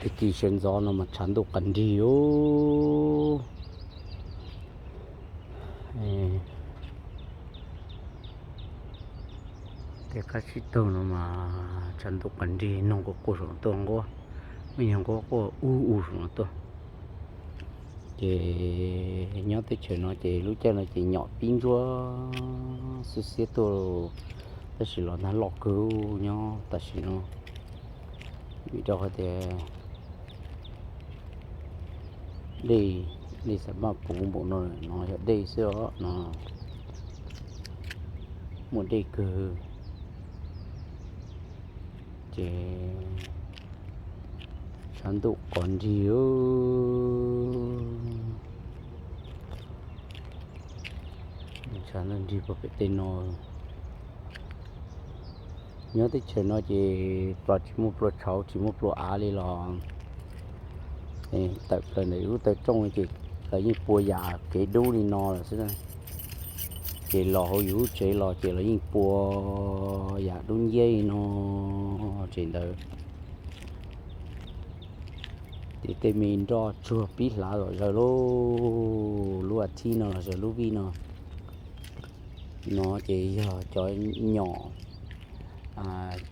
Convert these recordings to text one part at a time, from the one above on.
Tag kis sawv ntxov no mas tshav ntuj qas nrig. Tej qab sib taug no mas tshav ntuj qas nrig, noog quaj quaj saum no tuaj nquab, muaj nyuag nquab quaj u u saum no tuaj. Ces nyob teb chaws no ces lub caij no ces nyom pib ntsuab xiab xiab tuaj, tab sis los nag loj kawg nyob tam sim no. Vim rau qhov tias dej, dej xam maj puv npaum no, no yog dej xwb os no, muaj dej kawg. Ces tshav ntuj qas nrig, tshav ntuj nrig puag pem tej no. Nyob teb chaws no ces pos tsis muaj plua tshauv tsis muaj plua av li los tawm plaws ntawm yus lub taw rooj ces lawv yeej pua yam kev dub li no lawm xwb. Ces los hauv yus lub tsev los ces lawv yeej pua yam dub nciab li no. Tsev ntawd ces tej me nroj tsuag pib hlav zom zaws lauj. Lub as thiv no los yog lub vij no, no ces yog cov nyom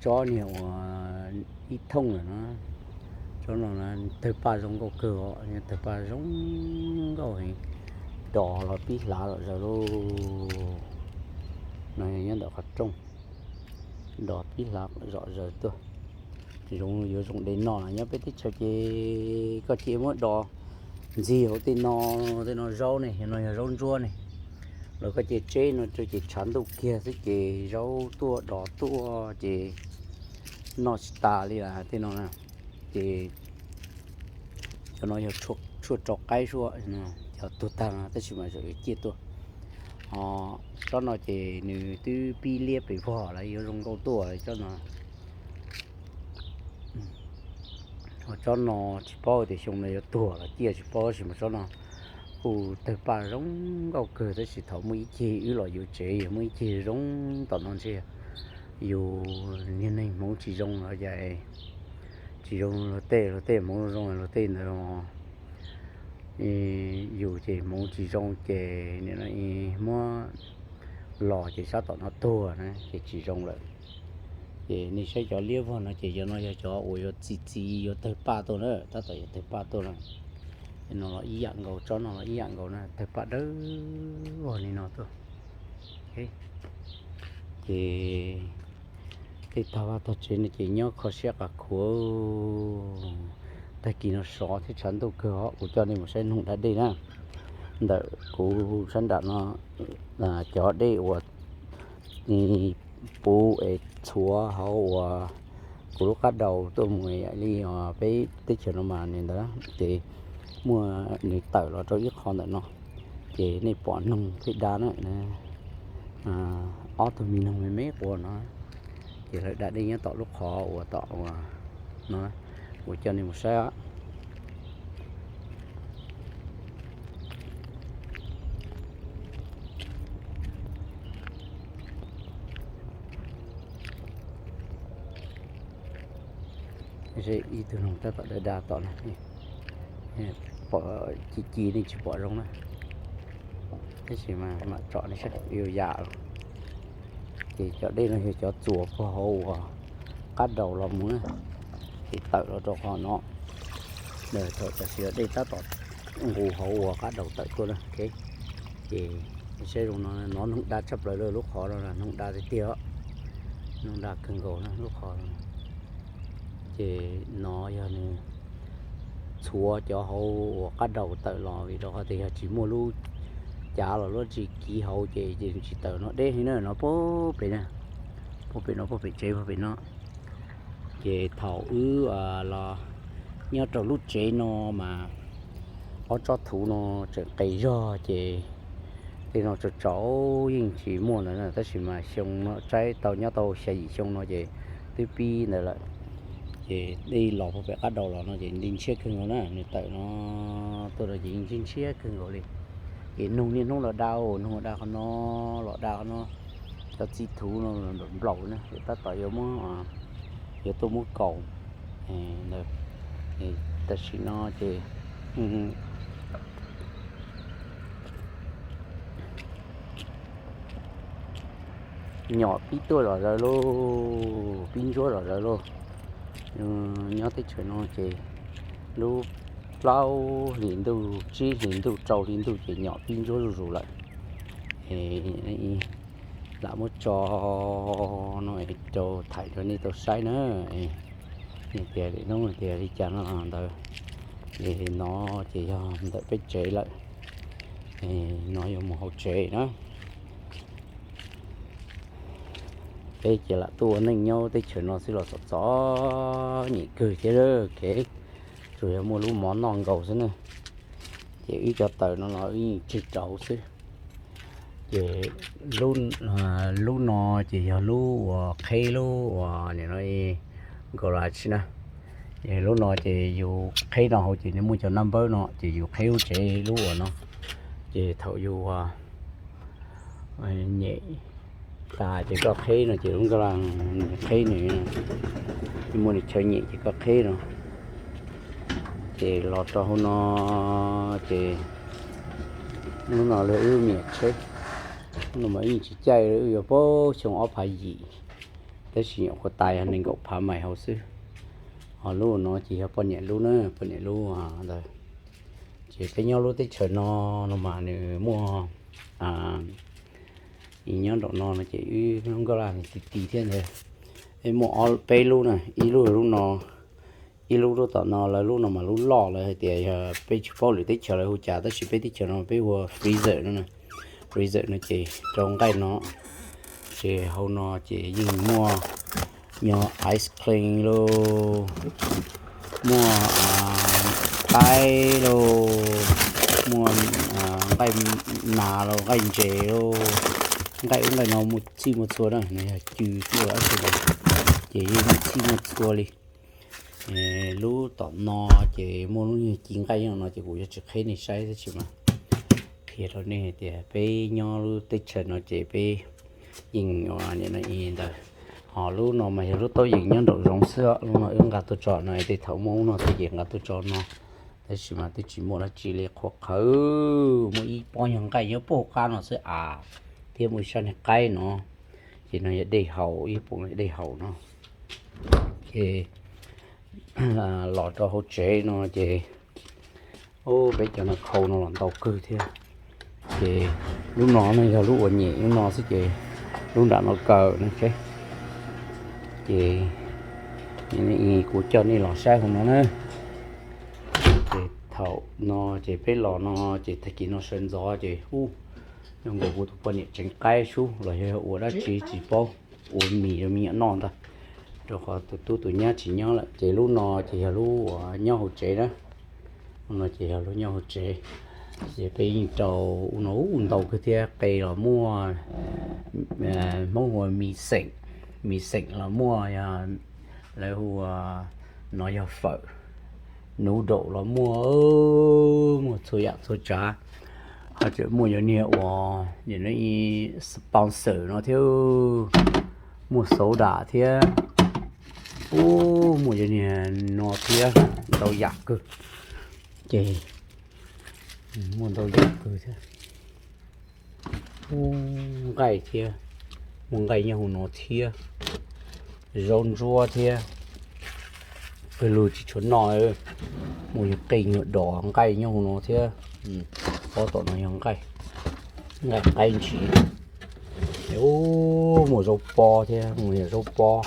tsob niag uas ib thooj lawm na. Tsob no tawg paj zoo nkauj kawg os, tawg paj zoo nkauj heev, dos los pib hlav zom zaws lauj. No yog nyob ntawm qhov rooj, dos pib hlav zom zaws tuaj. Zoo yuav zoo de noj los nyob peb teb chaws ces koj cia muab dos ntxig hauv tej no, tej no zaub ne, no yog zaub ntsuab ne. Los koj cia tseb no rau ces tshav ntuj kiag xwb ces zaub tuaj dos tuaj ces noj tsis tas li tej no na. Ces cov no yog tshuaj rau qaib suab, cov tuag tag tab sis mas zaum yuav ciaj tuaj. Ho tsob no ces nws twb pib liab pes vog lawm, yuav zoo nkauj tuaj tsob no. Ho tsob no tsis paub tias xyoo no yuav tuag los ciaj tsis paub, tab sis mas tsob no kuj tawg paj zoo nkauj kawg, tab sis thaum muaj ib ceg wb los yuav tsev yog muaj ib ceg zoo tom no ntshe yus niag neeg hmoov tsis zoo los cas, tsis zoo luag tej, luag tej hmoov zoo zoo luag tej ntawd. Yus ces hmoov tsis zoo ces nim no muab los ces sab tom no tuag na ces tsis zoo lawm. Ces nej saib cov liab vog no ces cov no yog cov uas yuav txi txiv yuav tawg paj tuaj na, tab tom yuav tawg paj tuaj na. No los ib yam nkaus, tsob no los ib yam nkaus na, tawg paj dawb vog li no tuaj. Ces tej tag vaj tag tsev no ces nyob kho siab qas khuav. Tag kis no sov thiab tshav ntuj kawg os, kuv coj nej mus saib noog da dej na. Ntawm kuv sab nram no cov dej uas puv es txhuav hauv uas kuv lub qab daus tuaj mus li peb teb chaws no mas nws ntawd ces muaj nws tawm los rau ib qho ntawm no. Ces nej pom noog thiab da na, ob tug me noog me me quas no, ces lawv da dej nyob tom lub qhov uas tom uas no, kuv coj nej mus saib. Ib tug noog tab tom da da tom no, pom ci ci nej tsis pom zoo na, tab sis mas mam tsom nej saib yuav yam los. Ces cov dej no yog cov txuas puag hauv uas qab daus los mus na, ces tawm los rau qhov no. Thaum tam sim no dej tab tom nqus hauv uas qab daus tawm tuaj na. Ces saib zoo no, no noog da tshaj plaws lawm, lub qhov no noog da tiag tiag, noog da kawg nkaus na lub qhov no. Ces no yog nws txhuav cov hauv uas qab daus tawm los, vim rau qhov tias yog tsis muaj lub cav los lub tsis kiv hauv ces tsis tawm no deb heev na, no puag pem na, puag pem no, puag pem tsev puag pem no. Ces thaum wb los nyob rau lub tsev no mas ob tsob thuv no tseem qes zog ces tej no tsaus tsaus yeej tsis muaj ntawd na, tab sis mas xyoo no tsaib tau nyob tau xya yim xyoo no ces twb pib ntawd lawm. Ces dej los puag pem qab daus los no ces ntshiab kawg nkaus na, nws tawm no tuaj rau ces ntshiab ntshiab kawg nkaus li. Ces noog niaj hnub los da, noog da qhov no, los da qhov no, cov txiv thuv no nplaum na, ces tab tom yuav muab, yuav tuaj muab kaus ntawd. Tam sim no ces nyom pib tuaj zom zaws lauj, pib ntsuab zom zaws lauj. Nyob teb chaws no ces lub plaub hlis ntuj, tsib hlis ntuj, rau hli ntuj ces nyom pib ntsuab zuj zus lawm. Lam muab tso no rau thaij rau nej tau saib na. Tias lwm hnub tias li cas no ntawd, no ces yog ntawm peb tsev lawm, no yuav mus hauv tsev na. Peb ces lam tuaj ua neej nyob teb chaws no xwb los txom txom nyem kawg thiab kev, tsuas yog muaj lub mov noj nkaus xwb na. Ces wb cov taws no los wb yeej tseg rau xwb. Ces lub no ces yog lub uas qheb lub uas nim no garage na. Lub no ces yus qheb no hauv ces nws muaj cov nab npawb no ces yus qheb lub tsev lub uas no. Ces thaum yus nyem tas ces koj qheb no ces lub nkauj laj nws qheb nws, muaj nws chaw nyem ces koj qheb no. Ces los rau hauv no ces lub no lawv wb me nyuam tsheb, lub no mas wb yeej tsis caij, wb yuav puag xyoo ob phav yim, tab sis nyuam qhuav tas yog nees nkaum phav mais hauv xwb. Ho lub no ces yog poj niam lub na, poj niam lub ntawd. Ces peb nyob lub teb chaws no, no mas nws muaj, nyob nraum no no ces wb lub nkauj laj nws ti ti thiab ntag. Peb muaj ob peb lub na, ib lub lub no, ib lub lub tom no, lawv lub no mas lub loj, lawv hais tias yog peb tsis paub lwm teb chaws lawv hu cas, tab sis peb teb chaws no peb hu ua freezer no. Freezer no ces rau nqaij no, ces hauv no ces yeej muaj nyob ice cream lauj, muaj qaib lauj, muaj nqaij nas lauj, nqaij ntses lauj, nqaij ub nqaij no muaj txhij muaj txhua na, no yog cw tuaj dab tsi los ces yeej muaj txhij muaj txhua li. Lub tom no ces muaj lub nyuag ci nqaij nyob no ces kuv yuav tsis qheb nej saib tab sis mas qhia rau nej hais tias peb nyob lub teb chaws no ces peb yeej ua nim no ntawd. Ho lub no mas yog lub taub yeem nyob nraum zoov xwb, lub no wb nqa tuaj tso no, tej thaum muaj lub no xwb ces nqa tuaj tso no. Tab sis mas twb tsis muaj dab tsi li, qhuav qhawv muaj ib pob nyuag nqaij nyob puag qab no xwb as, thiab muaj ib sab niag qaib no, ces no yog dej haus, ib pob dej haus no. Ces los rau hauv tsev no ces peb cov no khau no los ntau kawg thiab. Ces lub no no yog lub uas nyem lub no xwb ces lub nram no kaw no. Ces kuv coj nej los saib hauv no na. Ces thaum no ces peb los no ces tag kis no sawv ntxov ces ub, nyob nkaus kuv tus poj niam tseev qaib sub los yog ua dab tsi tsis paub, ua mis rau me nyuam noj ntag, rau qhov tus tub tus nyab tsis nyob lawm. Ces lub no ces yog lub uas nyob hauv tsev na. Lub no ces yog lub nyob hauv tsev. Ces peb yeej rau ub no ub ntau kawg thiab, qe los muaj, Hmoob hu ua mis xeem, mis xeem los muaj, lawv hu ua no yog fawm, noodle los muaj, muaj txhua yam txhua tsav. Ho tseem muaj cov niag uas sponsor no thiab, muaj soda thiab, ub muaj cov niag no thiab, ntau yam kawg. Ces muaj ntau yam kawg thiab. Ub, nqaij thiab, muaj nqaij nyob hauv no thiab, zaub ntsuab thiab. Pawg lug tsis tshua noj, muaj nyuag qij nyuag dos nqaij nyob hauv no thiab. Pob tom no yog nqaij, nqaij qaib ntsis. Ub, muaj zaub pob thiab, muaj nyuag zaub pob,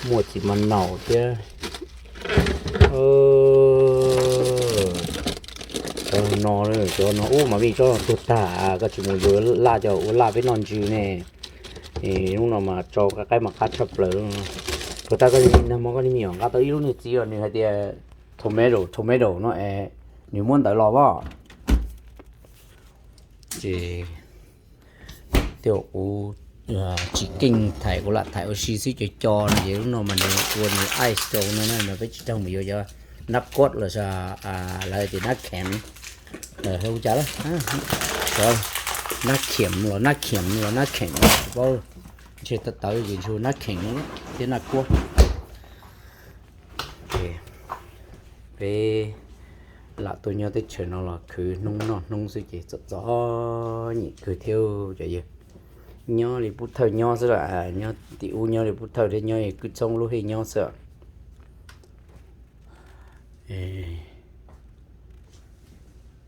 muaj txiv mas naum thiab. Cov no, cov no ub mas vij tsob no tuag tag, koj tsis mus yuav laj coj ua laj peb noj ntsws ne. Hnub no mas tso qaib mas qab tshaj plaws. Puas tas koj nag hmo koj niag me nyuam nqa tau ib lub niag txiv os, nws hais tias tomato, tomato no es nws muab ntawd los as. Ces tej zaum kuv tsis keej thaij, kuv lam thaij ua si xwb co co no ces lub no mas nws ua nws ice rau no na, mas peb tsis raug mus yuav cov nab kuab los lawv tias nab kheem, lawv hu cas lawm, nab kheem los nab kheem los nab kheem los tsis paub, ntshe tawv tawv ces ntshe nab kheem thiab nab kuab. Ces Peb lam tuaj nyob teb chaws no los khwv hnub noj hnub xwb ces txom txom nyem kawg thiab cov yawg. Nyob li pub thawj nyob xwb las, nyob tim ub nyob li pub thawj thiab nyob li kwj txhoob lub hej nyob xwb os.